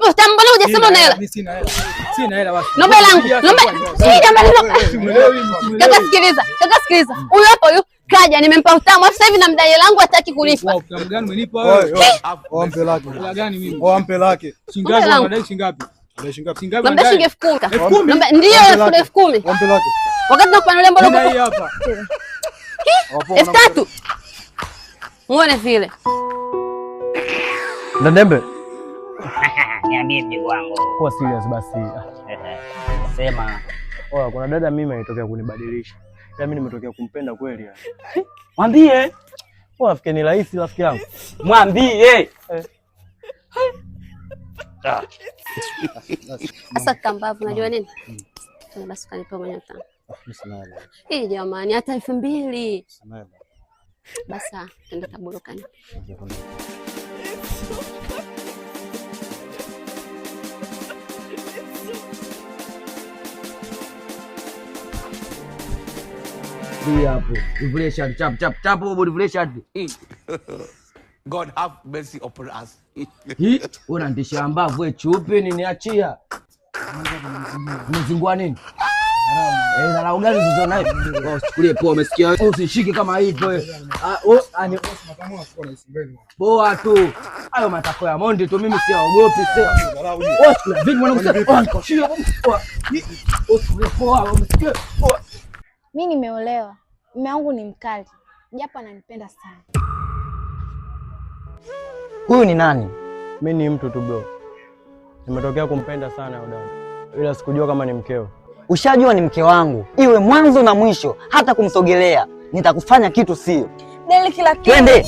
Nimekupa utamu, mbona hujasema una hela? Mimi sina hela. Sina hela basi. Naomba hela yangu. Naomba. Hii jamani Kaka sikiliza. Kaka sikiliza. Huyu hapa huyu kaja nimempa utamu. Sasa hivi namdai hela yangu hataki kulipa. Utamu gani umenipa wewe? Ompe lake. Hela gani mimi? Ompe lake. Shilingi ngapi unadai shilingi ngapi? Unadai shilingi ngapi? Shilingi ngapi? Namdai shilingi 10,000. 10,000? Naomba ndio 10,000. Ompe lake. Wakati nakupanulia mbona Sina uko hii hapa. 3,000. Muone vile. Ndandembe. Niambie mjukuu wangu. Kuwa serious basi. Sema. Oya, kuna dada mimi ametokea kunibadilisha. Ila mimi nimetokea kumpenda kweli yani. Mwambie. Wewe rafiki ni rahisi rafiki yangu. Mwambie. Sasa kambavu unajua nini? Tuna basi kanipa mwenye tano. Hii jamani hata 2,000. Basa twende kaburukani. Hii hapo. Nivulie shati chap chap chap hapo nivulie shati. God have mercy upon us. Hii unanitisha mbavu we chupi niniachia. Umezingua nini? Dharau gani ulizo nayo? Wewe usichukulie poa, umesikia wewe? Usishike kama hivyo wewe. Ah, oh, ani poa tu. Hayo matako ya Mondi tu mimi siaogopi sio. Wewe chukulia vipi mwanangu sio? Oh, nikoshia. Poa. Usichukulie poa, umesikia? Poa. Mimi nimeolewa. Mume wangu ni mkali, japo ananipenda sana. Huyu ni nani? Mimi ni mtu tu bro. Nimetokea kumpenda sana yule dada. Ila sikujua kama ni mkeo. Ushajua ni mke wangu, iwe mwanzo na mwisho, hata kumsogelea nitakufanya kitu sio. Deli kila kitu. Twende.